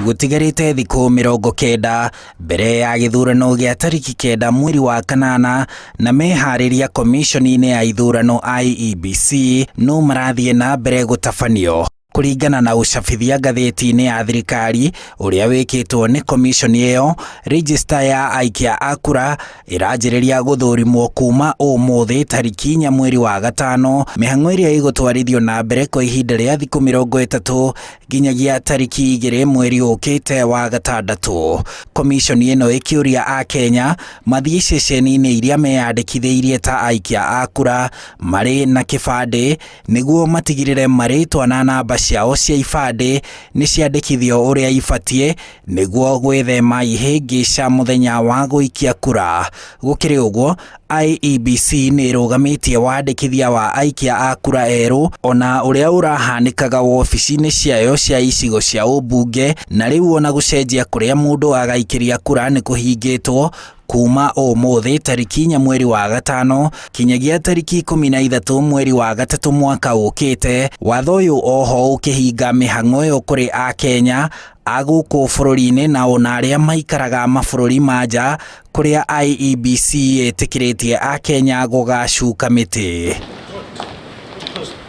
Gũtigarĩte thikũ 90 mbere ya gĩthurano gĩa tarĩki 9 mweri wa kanana na meharĩria komiconi-inĩ ya ithurano IEBC no marathiĩ na mbere gũtabanio. Kũringana na ũcabithia ngathĩti-inĩ ya thirikari ũrĩa wĩkĩtwo nĩ komiconi ĩyo, rejista ya aikia a kura ĩranjĩrĩria gũthũrimwo kuma ũmũthĩ tarĩki 4 mweri wa gatano, mĩhang'o ĩrĩa ĩgũtwarithio na mbere kwa ihinda rĩa thikũ 30 nginyagia tarĩki 2 mweri ũkĩte wa gatandatũ. Komiconi ĩno ĩkĩũria Akenya mathiĩ ceceni-inĩ iria meyandĩkithĩirie ta aikia a kura marĩ na kĩbandĩ nĩguo matigĩrĩre marĩtwa na namba ciao cia ibandĩ nĩ ciandĩkithio ũrĩa ibatiĩ nĩguo gwĩthema ihĩngĩca mũthenya wa gũikia kura. Gũkĩrĩ ũguo, IEBC nĩ ĩrũgamĩtie wandĩkithia wa aikia a kura erũ ona ũrĩa ũrahanĩkaga wobici-inĩ ciayo cia icigo cia ũmbunge, na rĩu ona gũcenjia kũrĩa mũndũ agaikĩria kura nĩ kũhingĩtwo kuma ũmũthĩ tarĩki 4 mweri wa gatano kinyagia tarĩki 13 mweri wa gatatũ mwaka ũkĩte. Watho ũyũ oho ũkĩhinga mĩhang'o ĩyo kũrĩ Akenya a gũkũ bũrũri-inĩ na ona arĩa maikaraga mabũrũri ma nja kũrĩa IEBC ĩtĩkĩrĩtie Akenya gũgacuka mĩtĩ.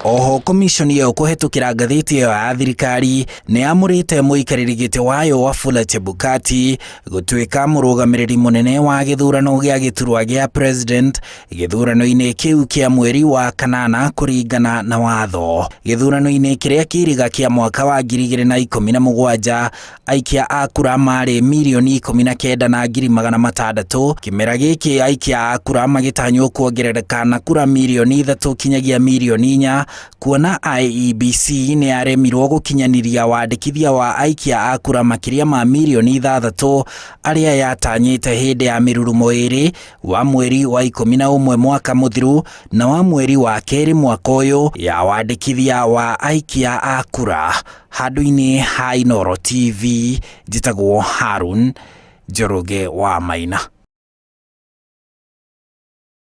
Oho komiconi ĩyo kũhetũkĩra ngathĩti ĩyo ya thirikari nĩ yamũrĩte mũikarĩri gĩtĩ wayo Wafula Chebukati gũtuĩka mũrũgamĩrĩri mũnene wa gĩthurano gĩa gĩturwa gĩa president gĩthurano-inĩ kĩu kĩa mweri wa kanana kũringana na watho. Gĩthurano-inĩ kĩrĩa kĩrĩga kĩa mwaka wa 2017 aikia a kura marĩ mirioni 19 na ngiri magana matandatũ. Kĩmera gĩkĩ aikia a kura magĩtanywo kuongerereka na kura mirioni 3 kinyagia mirioni 4, kuona IEBC nĩ yaremirwo gũkinyanĩria wandĩkithia wa aikia a kura makĩria ma mirioni 6 arĩa yatanyĩte hĩndĩ ya mĩrurumo ĩrĩ, wa mweri wa 11 mwaka mũthiru na wa mweri wa kerĩ mwaka ũyũ ya wandĩkithia wa aikia a kura. Handũ-inĩ ha Inooro TV, njĩtagwo Harun Njoroge wa Maina.